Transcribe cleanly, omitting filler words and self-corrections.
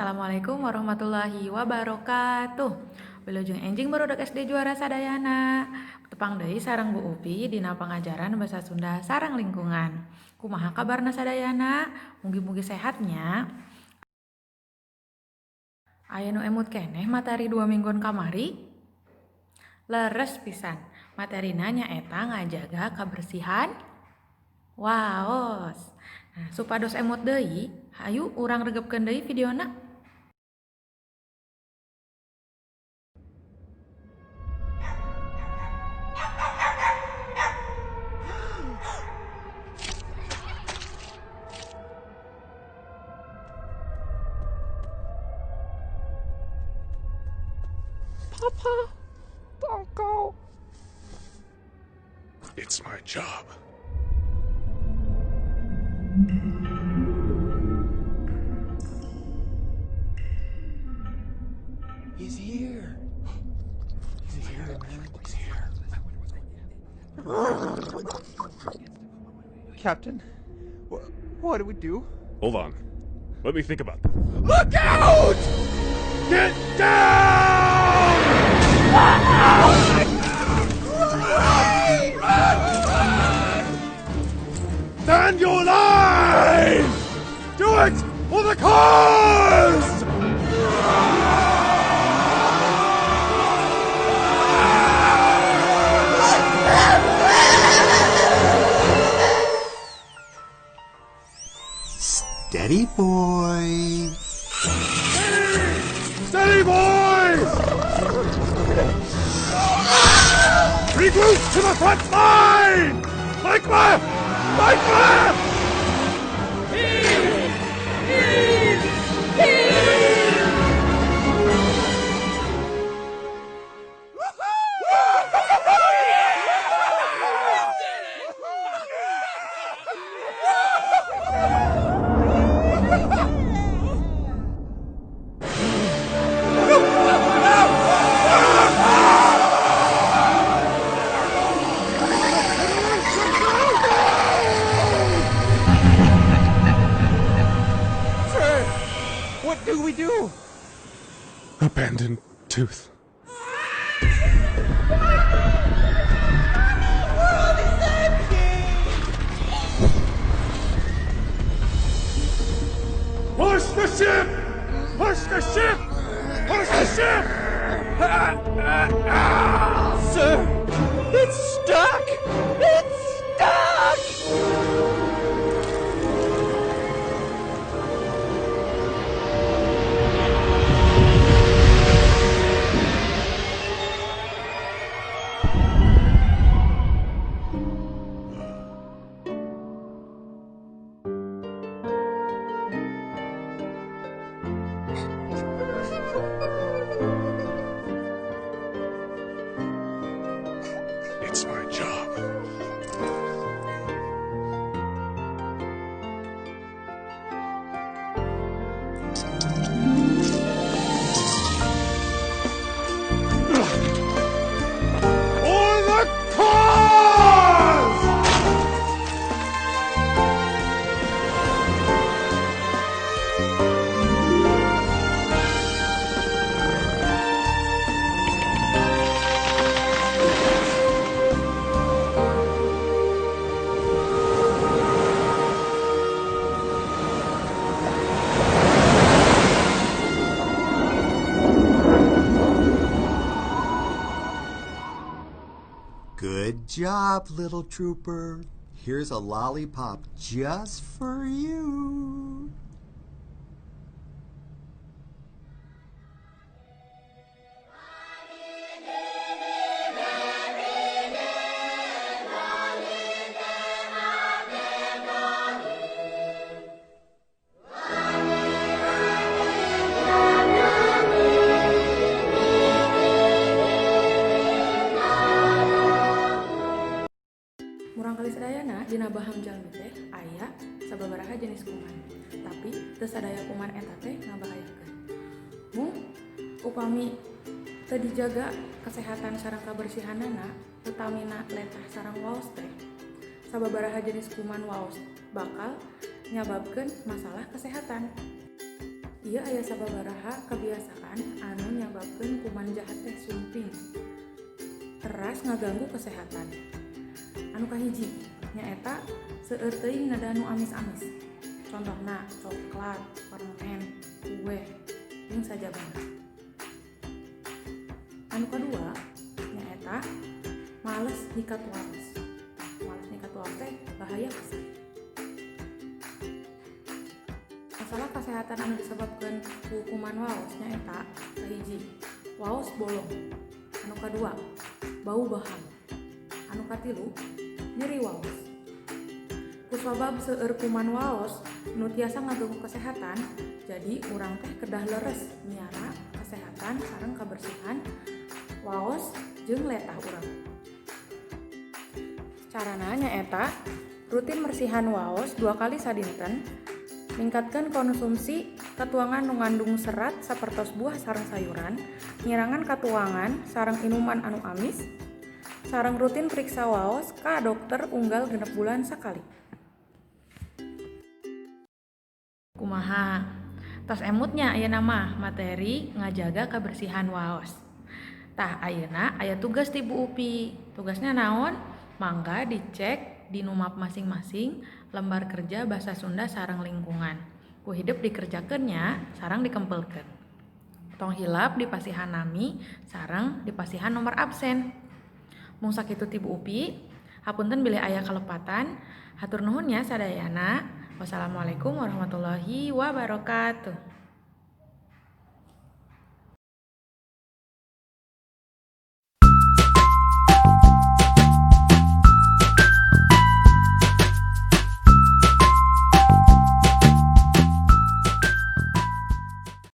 Assalamualaikum warahmatullahi wabarakatuh. Wilujeng enjing, barudak SD Juara sadayana. Tepang deui sareng Bu Upi dina pangajaran bahasa Sunda sareng lingkungan. Kumaha kabarna sadayana? Mugi-mugi sehat nya. Aya nu emut keneh materi 2 mingguan kamari? Leres pisan. Materina nyaeta ngajaga kebersihan waos. Nah, supados emut deui, hayu urang regepkeun deui videona. Papa, don't go. It's my job. He's here. He's here, man. He's here. Captain, what do we do? Hold on. Let me think about this. Look out! Get down! Stand your line! Do it for the cause! Steady, boy. Steady, boys! Regroup to the front line! Mike left! Mike left! Sir, what do we do? Abandoned tooth. World is ending! Push the ship! Push the ship! Push the ship! Sir, it's stuck! It's stuck! It's my job. For the cause! Good job, little trooper. Here's a lollipop just for you. Murangkalih sadayana, dina baham jalmi teh aya sababaraha jenis kuman. Tapi teu sadaya kuman eta teh ngabahayakeun. Mung upami teu dijaga kesehatan sareng kabersihanana, utamina letah sareng waos teh, sababaraha jenis kuman waos bakal nyababkeun masalah kesehatan. Ieu aya sababaraha kebiasaan anu nyababkeun kuman jahat teh sumping teras ngaganggu kesehatan. Anu kahiji nyaeta seueur teuing neda nu amis-amis. Contohna coklat, permen, kue, jeung sajabana. Anu kadua nyaeta males nyikat waos. Males nyikat waos teh bahaya pisan. Masalah kesehatan anu disebabkeun ku kuman waos nyaeta kahiji, waos bolong. Anu kadua, bau bahang. Anu katilu, nyeri waos. Kusabab seueur kuman waos nu tiasa ngaganggu kesehatan, jadi urang teh kedah leres miara kesehatan sareng kabersihan waos jeung letah urang. Carana nyaeta rutin mersihan waos 2 kali sadinten, ningkatkeun konsumsi katuangan nu ngandung serat sapertos buah sareng sayuran, ngirangan katuangan sareng inuman anu amis, sareng rutin periksa waos ka dokter unggal 6 bulan sakali. Kumaha? Tos emut nya ayeuna mah materi ngajaga kabersihan waos. Tah, ayeuna aya tugas ti Bu Upi. Tugasnya naon? Mangga dicek di map masing-masing lembar kerja bahasa Sunda sareng lingkungan. Ku hidep dikerjakeun nya sareng dikempelkeun. Tong hilap dipasihan nami sareng dipasihan nomor absen. Mung sakitu ti Bu Upi. Hapunten bilih aya kalepatan. Hatur nuhun nya sadayana. Wassalamualaikum warahmatullahi wabarakatuh.